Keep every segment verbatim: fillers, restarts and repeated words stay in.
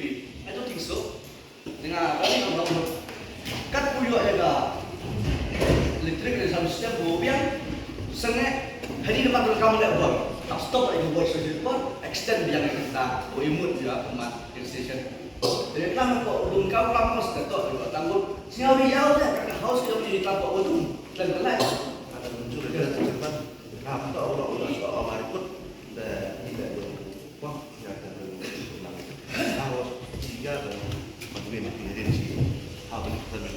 phi. I don't think so. Nga ka ni ka ba kat u ïoh ïa ka electric ring sound system ba biang. Seng ne Hynrei namar ka kam leh bor, hap stop ïa ka bor station bor, extend biang ïa ka, u imut ïa ka mat station. Te klam ko u dum kam klam ko stop ïa ka tang ko. Sngap ïa u te ka house ïa u te klam ko u dum. Klam ko lai. Ada muncul dia tempat. Kam to u u u amar put. Te ila u. Wah, ya ka. House tiga dan makin kirim si. Habis terus.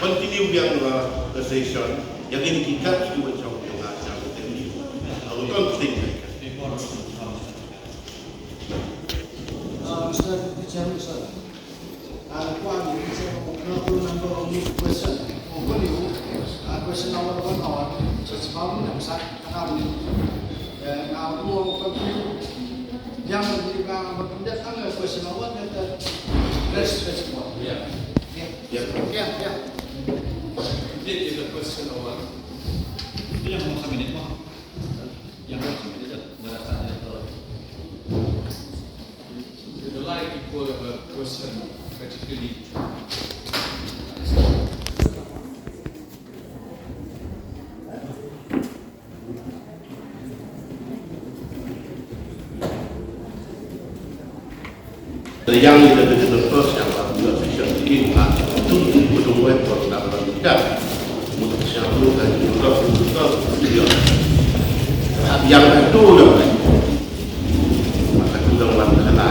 Continue biang la session. Yang ini kita cuma cakap dengan macam ini. Aku kan penting. Uh, Mister Chairman, sir. Uh, kwa ni, sir, no, no number of new question. Oh, kwa ni, uh, question number one, uh, just about ni, sir. Kata ni. Eh, na, uh, kwa ni, yang ni ka, uh, question number one, that, uh, rest, rest one. Yeah. Yeah. Yeah, yeah. Dia, dia question number one. Dia yang mau sampai ni, Pak. Yang mau sampai ni, dah, dah rasa dia tahu. Lalai ki por ba question practically. Yang kita betul terus yang buat session ini bukan untuk untuk web buat kita orang tidak. Untuk siapa kan juga untuk dia. Yang itu dah. Maka tu dah buat kena.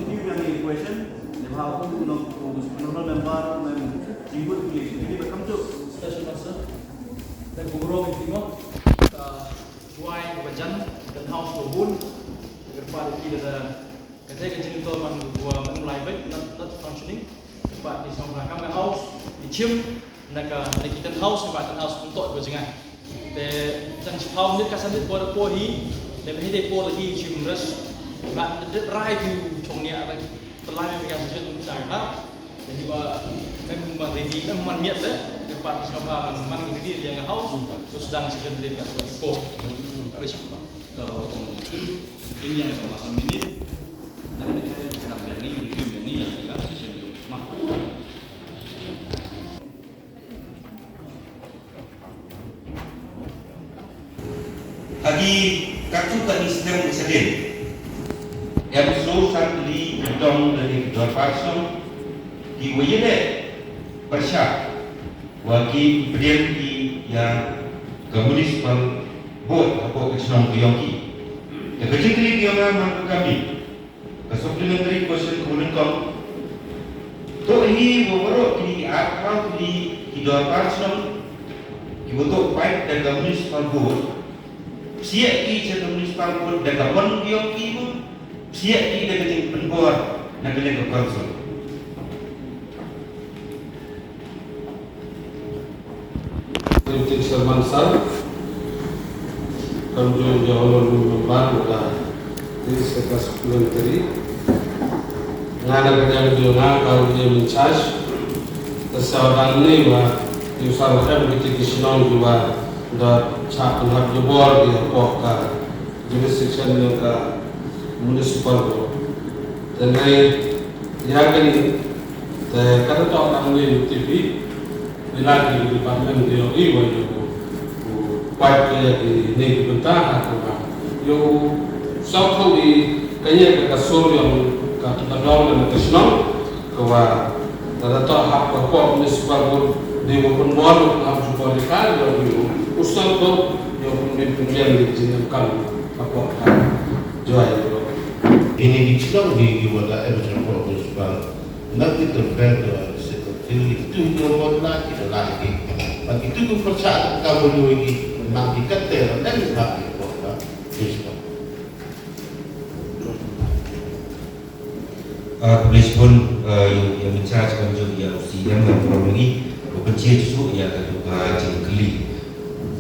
Yang ini question, dia mau untuk untuk member, mem-, jingkut ni, ini berkam tu. Special master. Dan gubernur yang tengok, uh, Duwai ba jan, Tent House ba bun, ka kyrpad ïa ki da, da, kata ka jingtol man u, man u lai beit, not, not functioning, kyrpad ki sngewbha kam ka house, ki chim, na ka, na ki tent house, kyrpad tent house kumto ba jngai. Te, tang shiphew minit ka san minit por por hi, te ba hi te por hi chim res, ba, de, rai tu chong nia, ba, pelai ba ka sejek, Jadi ba, em, man ready, em, man miat le, lepas ka ba, man ready dia nga house, terus sedang second dia kat ko. Habis, kalau ini yang sama sama ini, dan ini saya sedang yang ini, review yang ini, yang tiga session tu. Mah. Ha ki katto katne snem ka sdien, em soo san tylli ki dong lane ki dorbar shnong kiwa ïaleh pyrshah wa ki pdiang ki ïa ka municipal board hapoh ka shnong ka jong ki. Te ka jingkylli ka jong nga man ka kam hi. Ka supplementary question ka nyngkong. To hi wa baroh kine ki arphew tylli ki dorbar shnong kiwa toh paid da ka municipal board. Psiah ki cha ka municipal board da ka mon ki ong ki mo. Psiah ki da ka jingpynbor na ka liang ka council. Deputy Chairman Sir, kamjooh ïa honorable member, this is a supplementary. Nga na ka liang jong nga kam u M in charge. Te sa dang ne wa ïa u Sir em kiti ki shnong kiwa da chah pynhap jubor ki hapoh ka jurisdiction jong ka municipal board. Te ngi ïa kane te ka dei tang ngi U T P, ngi la ki department ki ïohi wa ïoh u, u pait ka ïa kine ki bynta ha ka ma. Ïoh u sngewthuh i ka ïa ka sur jong ka, ka dong ne ka shnong. Ka wa, lada toh hap ka pok municipal board, dei wa pynbor, hap jubor ïa ka, ïa u, u sngewthuh, ïa u pynbit pynbiang ïa ka jingem kam, ka pok ka. Jwai. Ini ki chnong hi ki wa da em cha pok municipal. Nang ki terfer da secretary, tu ki wa la ki da la ki. Ba ki tu ki pyrshah ka wa ïoh ki, nang ki katte, nang ki hap ki pok ka municipal. Ah, khublei shibun, ah, ïa u, ïa u in charge kamjooh ïa u C E M bad u nongmihkhmat, u pynshai shuh ïa katu ka jingkylli.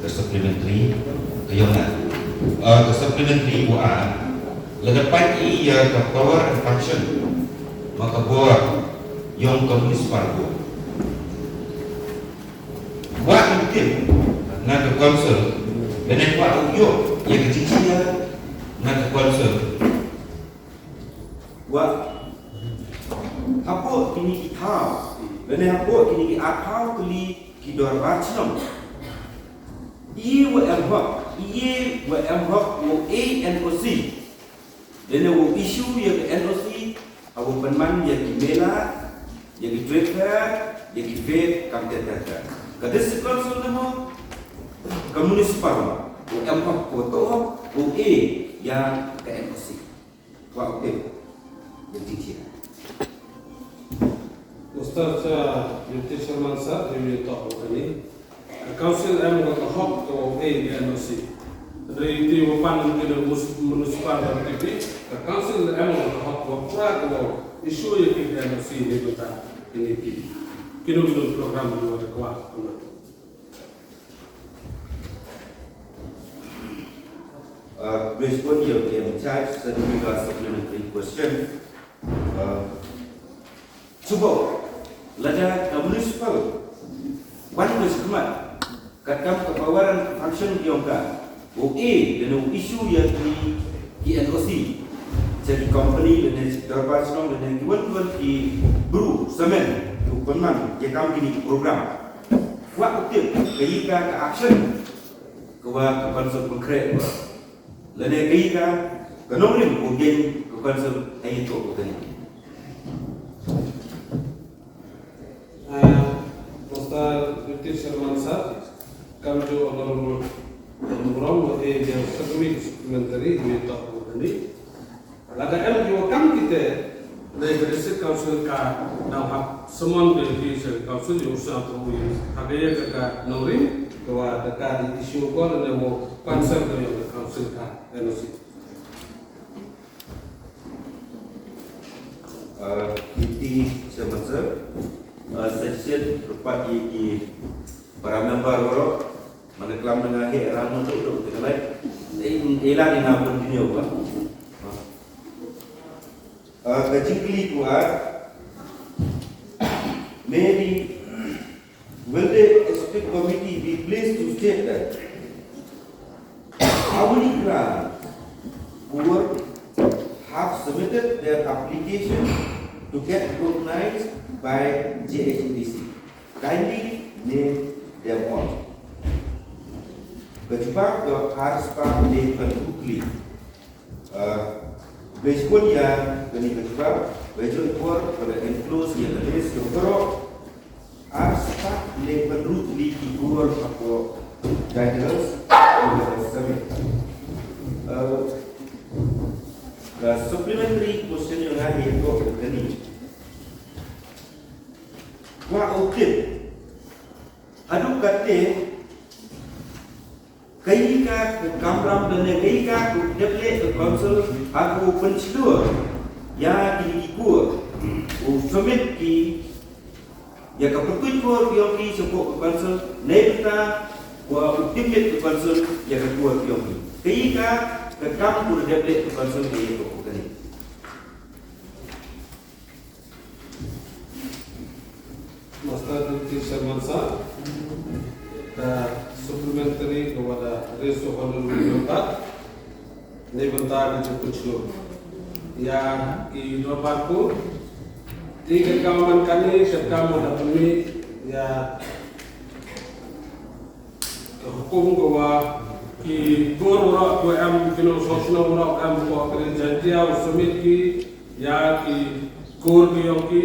Ka Supplementary ka yong na. Uh, ka supplementary wa a, lada pat i ya ka power and function ma ka bor yong ka municipal board. Wa i tip na ka council, lane wa u yok ya ka jingshia na ka council. Wa hapoh kini ki thaw, lane hapoh kini ki ar thaw tylli ki dorbar chnong, i wa em hok, i wa em hok wa A N O C, lane wa issue ya ka N O C, ha wa pynman ya ki mela, ya ki trade fair, ya ki fete, kam ter ter ter. Ka district council na mo, ka municipal, wa em hok, wa to hok, wa A ya ka N O C. Wa u tip. Mister Chair, Deputy Chairman Sir, ïa u tok u kani. Ka council em ka hok ka wa A N O C. Hynrei ti wa pan ki na mus-, municipal ka T P, ka council em ka hok wa pura ka wa issue ïa ki N O C ni bynta kini ki. Kino kino program ni wa da kwa. Uh, based on your, your charge, send me a supplementary question. Uh, Chuba, lada ka municipal wan ka shikmat, katkam ka power and function yong ka, u A, lane u issue ya ki, ki N O C, cha ki company, lane cha ki dorbar chnong, lane ki wan ki wan ki bru, samen, ki u pynman, ya kam kini ki program. Wa u tip, ka yi ka, ka action, ka wa ka council pynkhreh, lane ka yi ka, ka nongrim, u gen, ka council, ha yi to, u gen. Ah, Mister Deputy Chairman Sir, kam ju Honorable Burom, wa e dia sa kami supplementary, wi tok bu ni. Lada em ki wa kam kite, dei ka District Council ka dang hap summon ka District Council, yu sa tu wi. Haka ya ka ka nongrim, ka wa ka ka di issue ko, lada wa cancel ka ya ka council ka, N O C. Uh, Deputy Chairman Sir, uh, suggestion dapat di, di para member baru, mana kelam dengan ke ramu tu tu tu lai. Eh, ila ni nak continue ba. Uh, ka jingkylli ku ar, maybe Will the executive committee be pleased to state that how many grant who have submitted their application to get recognized by J H A D C? Kindly name them all. Ka jubab ka ar spah le phew tylli. Uh, Bejkun ïa kane ka jubab, bejkun por pada enclose ïa ka list ka baroh. Ar spah le phew tylli ki bor hapoh Jaintia Hills, ïa ka submit. Uh, ka supplementary question ïa nga ïa ka kani. Wa u tip. Haduh katte kaei ka kamram lane kaei ka dep leh ka council ha ka u pynshlur ïa kine ki kur, u submit ki ïa ka pynkuit kur ki ong ki shapoh ka council, ne bynta wa u tipmit ka council ïa ka kur ki ong ki. Kaei ka kam u dep leh ka council ïa ka kane. Master Deputy Chairman Sir, ka supplementary ka wa da raise to honorable member, ne bynta ka jingpynshlur ïa ki dorbar kur, te ka kam man kane, ka kam wa da pynmih ïa ka hukum ka wa ki kur wa em, ki nongshong shnong wa em, ko ka ri Jaintia u submit ki ïa ki kur ki ong ki,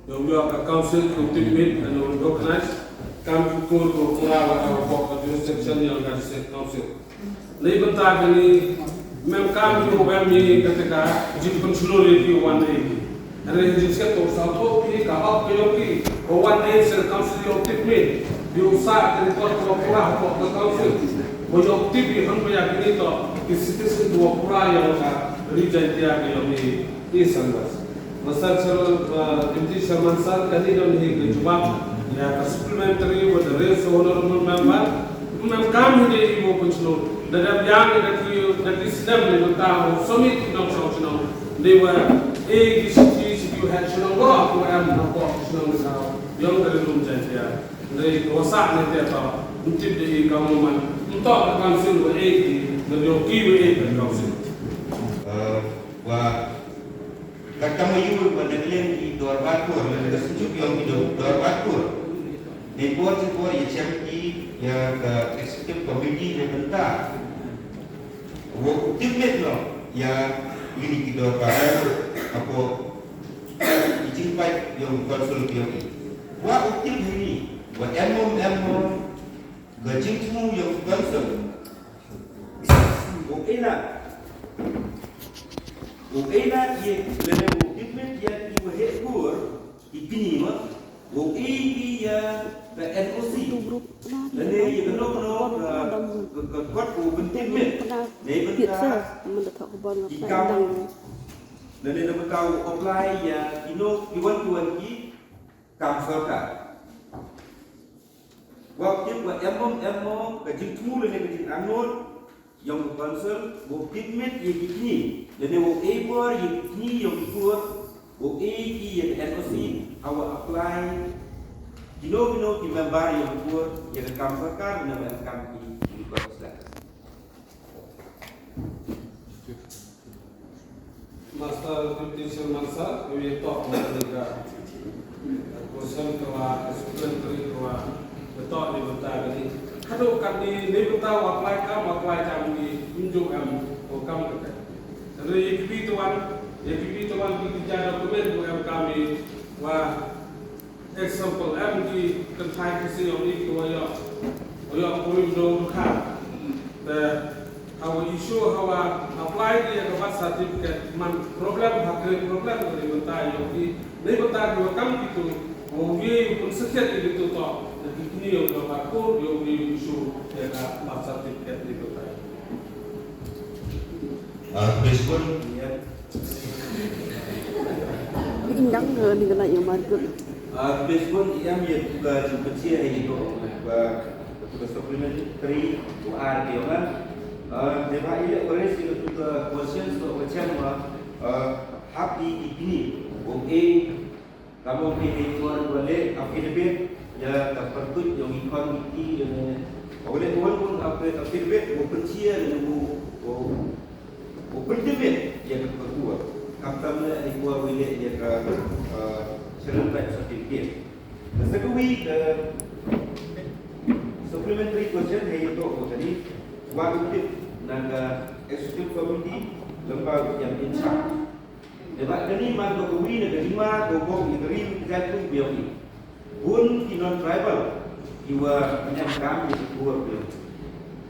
ïa u ïa ka council ki u tipmit, and u recognize, kam ki kur ki u pura wa em ko ka jurisdiction ïa ka district council. Nei bynta kane, mem kam ki u em ïa kata ka jingpynshlur ïa ki wan ïa ki. Hynrei jingsiat to sa to ki ka hok ka ïong ki, ka wan ïa sir council ïa u tipmit, ïa u sa ka record ka pura hok ka council. Ko ïa u tip ïa hynrei ïa kine to ki citizen ki wa pura ïa ka ri Jaintia ka ïong i, i sanwas. Master Chairman, uh, Deputy Chairman Sir, kane don hi ka jubab ïa ka supplementary wa da raise honorable member. Ym em kam hi de i u pynshlur. Da dep ïa da ki, da ki snem ne mynta u submit ki nongshong shnong. Ne wa e ki shi ki shi ki u heh shnong wa u em na pok shnong ne ka yong ka lum jan tia. Dei ko sa ne te to. Ym tip de i ka mo man. Ym to ka council wa e ki, ne yo ki wa e ka council. Eh, wa Ka kam aïu ba da ka liang ki dorbar kur, lane ka synjuk yong ki dor-, dorbar kur. Dei por sha por ïa shem ki ïa ka executive committee ne bynta. Wa u tip met noh ïa kine ki dorbar kur hapoh ki jingpait yong council ki yong ki. Wa u tip hini, wa em mom em mom ka jingthmu yong council. U ina U ei na ïa lane u tip met ïa ki wa heh kur ki kñi ma. U ei ki ïa ka N O C lane ïa kano kano ka, ka, ka kot u pyntip met. Nei bynta ki kam lane na bynta u apply ïa kino ki wan ki wan ki kam sorkar. Wa u tip wa em mom em mom ka jingthmu lane ka jingangnud yong ka council, wa u tip met ïa ki kñi lane wa u ei bor ïa ki kñi yong ki kur, wa u ei ki ïa ka N O C ha wa apply kino kino ki member yong ki kur ïa ka kam sorkar lane wa em kam ki, ki kur Islam. Master Deputy Chairman Sir, ïa tok na ka question ka wa, ka supplementary ka wa, ïa tok ni bynta ka ni. Haduh kat ni, ni bynta wa apply kam, wa apply kam ni, ym ju em, ko kam ka te. Hynrei ïa ki bi tuan, ïa ki bi tuan ki ki ja document ko em kam ni, wa Example, em ki kynthai ki sing yong i ki wa ïoh, wa ïoh poi mdo dukha. Te ha wa issue, ha wa apply ki ïa ka birth certificate, man problem, ha create problem ka ni bynta yong i. Ni bynta ki wa kam ki tu, wa u ye u pun sakhiat ki tu to, na ki kini yong ka ba ko, yong i issue ïa ka birth certificate ni bynta. Ah, Brisbane. Indang, eh, ni kena yang market. Ah, Brisbane, em ïa tu ka jingpynshai ïa tu ka, tu ka supplementary wa ar ke kan. Ah, dei ba ïa raise ïa tu ka question so ka chem wa, ah, hap i kini. Wong A Ka mawki ne, ka wan ba leh affidavit ïa ka pyrtuit yong i khon i kti ïa ne. Ba leh wan wan affidavit, u pynshai ïa ne, u, u, u pyndemit ïa ka pyrtuit. Khamtam leh i kwah u leh ïa ka, uh, children right certificate. Sa kawei ka supplementary question ha ïa to ko kani, wat u tip na ka executive committee lyngba u ïam in charge. Dei ba kani man ka kawei na ka jingma ka bok ïa ka ri ka jaitbynriew. Bun ki non tribal ki wa em kam ïa ki bor.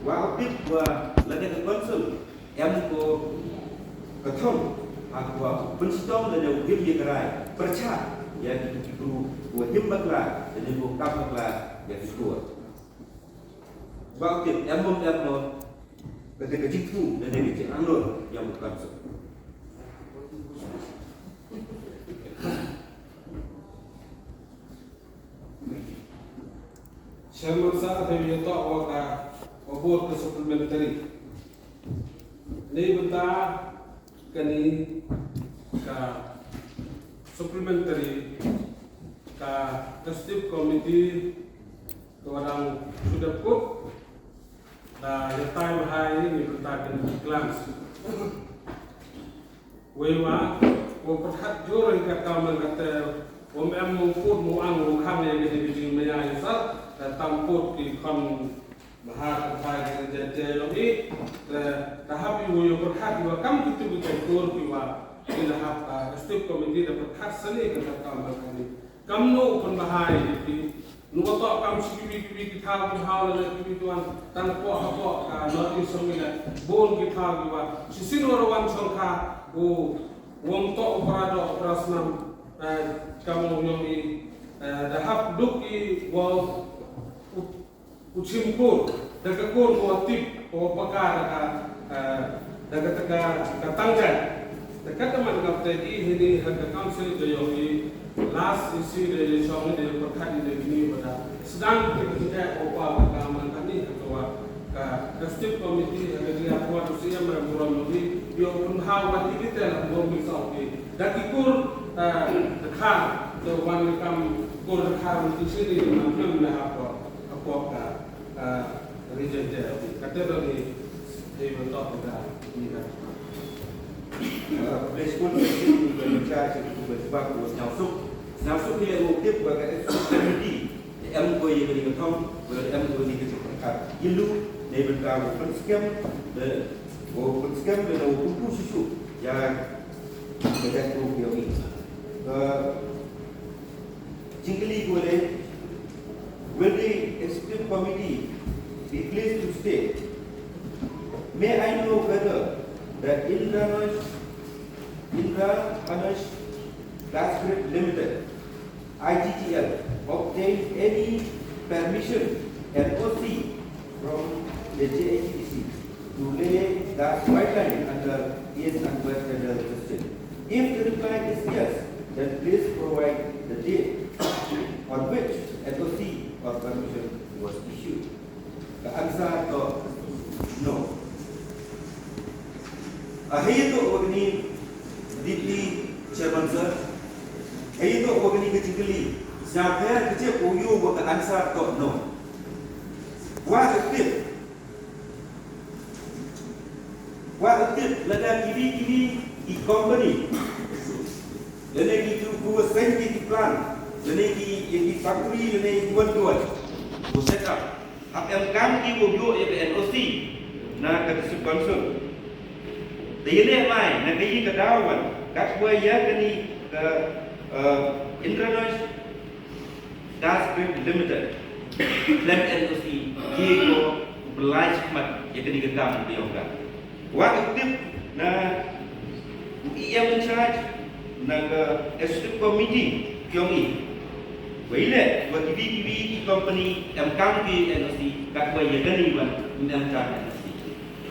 Wa u tip wa lada ka council em ko ka thong ha ka wa pynshitom lane u him ïa ka rai pyrshah ïa ki ki bru wa him bakla lane ko kam bakla ïa ki bor. Ba u tip em mom em mom. Kata ka jingthmu lane ka jingangnud ïa u council. Chairman Sir, te ïa to wa ka, wa bud ka supplementary. Ni bynta kani ka supplementary ka executive committee ka wa dang shu dep kut. Da ïa tai ba hai ni bynta kin ki glance. Wei wa, wa pyrkhat jur ïa ka kam kata, wa em mong put mu ang mu khang ïa ka ni bijing maya ïa sar, da tam put ki khon bahar ka tai ka jai jai yong i, da, da hap i wa ïa pyrkhat ïa wa kam ki tu ki tu ki wa, ki da hap, ah, executive committee da pyrkhat sani ka kam ba kani. Kam nu pun bahai ki, nu to kam shi kiwi kiwi ki thaw ki haw la kiwi tuan, tang po ha po ka North East song ila, bun ki thaw ki wa, shi sin wa rawan song ka, u, wong to u parado u parasnam, eh, kam nu yong i, eh, da hap duk i wa, u, U chim kur, da ka kur ko tip, ko paka da ka, eh, da ka, da ka, ka tang jai. Da ka teman ka te i hini ha ka council ka yong i, Last issue de shong de pyrkhat de kini bada. Sdang ki ki eh ko pa ka man kani ka wa ka ka state committee ha ka dia ko tu siam ra buram ni yo pun ha wa ki te la buram ni sa ki. Da ki kur eh, da kha da wan kam kur da kha ni sini na nam na ha ko ha ko ka eh, region te. Ka te ni hei ba tok da ni ka. Placement ka in charge ku ba ba ku sñiawsuk. Sñiawsuk ni le u tip ba ka executive committee em ko ye bani ka thong, ba em ko ni ka chuk ka. Ilu ne ban ka u pynskhem, ba u pynskhem, ba u pynku shishu. Ya ka dak ko ki ong. Ka jingkylli ko le, will the executive committee be pleased to state? May I know whether the Indranosh Indranosh Das Grid Limited, I G G L, obtained any permission, N O C, from the J H A D C to lay gas pipeline under East and West Federal District? If the reply is yes, then please provide the date on which N O C or permission was issued. Ka answer to no. A hei to wa kani Deputy Chairman sir. Hei to wa kani ka jingkylli. Sñiawbha ka jingkylli wa ka answer to no. Wa ka tip. Wa ka tip lada kiwi kiwi ki company. Lane ki tu ku seng ki plant. Lane ki ki factory lane ki wan duan. Ku set up. Hap em kam ki wow ïoh ïa ka N O C na ka District Council. Te ïa leh mai na ka ïing ka daw wan kat wa ïa kani ka Indranosh Das Grid Limited. Lem N O C ki ko belaj mat ïa kani ka kam ka ïong ka. Wa ka tip na u E M in charge na ka executive committee ki ong i. Wa i leh wa kiwi kiwi ki company em kam ki N O C kat wa ïa kani wan em kam N O C.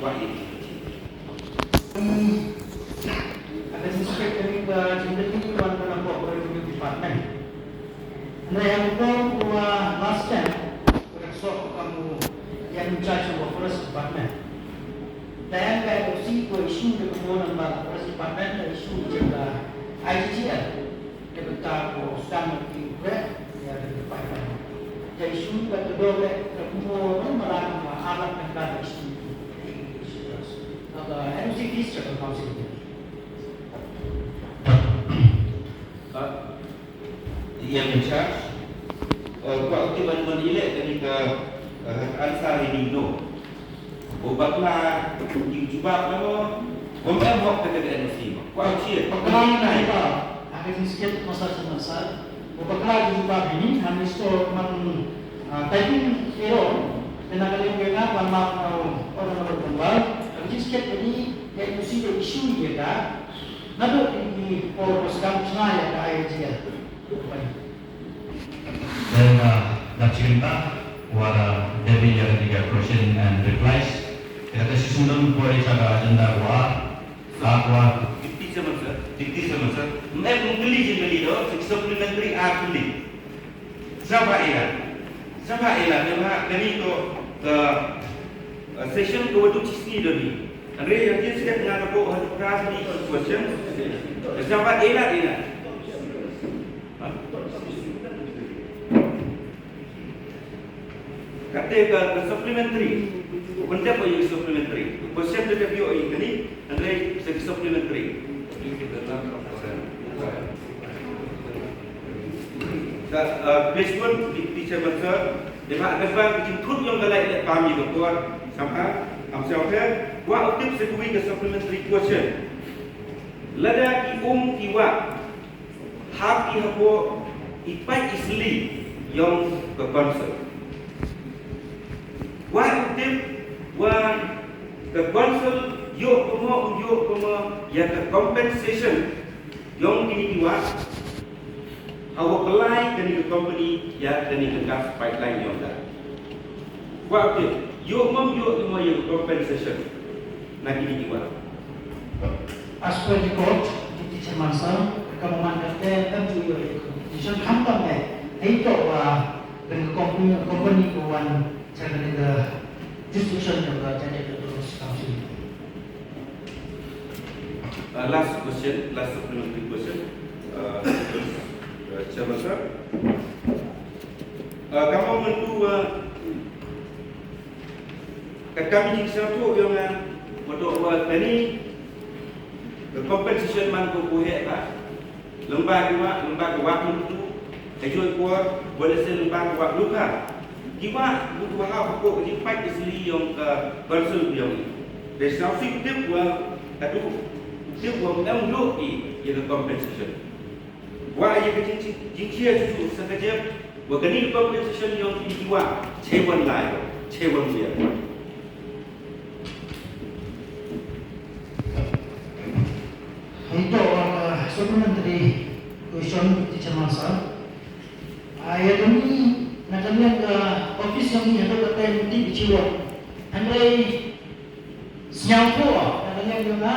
Wa i. Ada sikit kami ba jingkati wan kana ko revenue department. Na yang ko wa last time. Ko dak sok kamu yang in charge of forest department. Tang ka N O C ko issue da kumno nang ba forest department ka issue da I G G L. Ka bynta ko sdang ki wet ïa ka pipeline. Ka issue ka tdong ka kumno nang malang ma alat ka ka issue. Ka N O C fees ka council. Ïa in charge. Kwah u tip ban ban i leh kani ka answer ini no. U bakla u jubab na mo. Bym em hok kata ka N O C mo. Kwah u cheer. Bakla na ita. Aka jingskhem masa sa masa. U bakla u jubab ini hangni sto man typing error. Kena kali kena ban map na u. Aka jingskhem ini N O C da issue ïa ka. Naduh ki por ba sdang chna ïa ka I G L. Then, uh, da chicken ta, wa da Debbie ïa ka question and replies. Ïa ka session don poi sa ka agenda wa, la wa. Fifty-seven, sir. Fifty-seven, sir. Em, em, kali jin kali do, six supplementary ar kali. Saba ila. Saba ila, ila, kani to, uh, session ko wadu chisni do ni. Hynrei ïa ki step nga ka buh ha ka question. Jawab ïa la ïa la. Kata ka, ka supplementary. Benda apa yang supplementary? Question dia dia ïa kini. Hynrei segi supplementary. Ka, uh, basement di, di chairman sir. Dei ba ka ba ka jingthut yong ka lai leh pam ïa ka por. Sngewbha, am sngewbha, kwah u tip sa kawei ka supplementary question. Lada ki um ki wah hap ki hapoh i paid i sli yong ka council. Kwah u tip wa ka council ïoh kumno um ïoh kumno ïa ka compensation yong kini ki wah. Hawa pynlait kani ka company ïa kani ka gas pipeline yong ka. Kwah u tip, ïoh mom ïoh ïa ka compensation na kini ki wah. As per record, Deputy Chairman sir, ka man ka te kan ju ïoh ïa ka. Khamtam eh, hei to wa kane ka company, company ka wan cha kane ka jurisdiction jong ka Jaintia Autonomous Council. Uh, last question, last supplementary question. Uh, uh, Chairman sir. Uh, kam mynta, uh, ka kam jingsngewthuh ïong nga, mutdur wa kane ka compensation man ko ko heh ba. Lem bad ki wah, lem bad ki wah mynta, ka joi por, ba lehse lem bad ki wah luka. Ki wah, mynta wa ha ko ka jingpait ka sili ïong ka council ïong. Dei sngewsih tip wa, ka tu, tip wa em duk ki, ïa ka compensation. Wa ïa ka jing, jing, jingshia juju sa ka jep, wa kane ka compensation ïong ki wa, che wan lai, che wan biang. Hei to, uh, supplementary question, Teacher Marshall. Ah, ïa kane, na ka liang ka office jong ngi haduh katta mynta ki chi wad. Hynrei sngewthuh, na ka liang jong nga,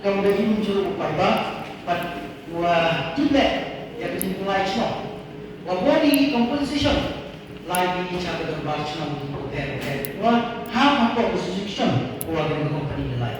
kam da im shuh u paidbah, bad wa tip leh ïa ka jingpynlait shnong. Wa body compensation, lai ki cha ka dorbar shnong ki pynbeit beit. Wa hap hapoh ka jurisdiction, wa ka company da lai.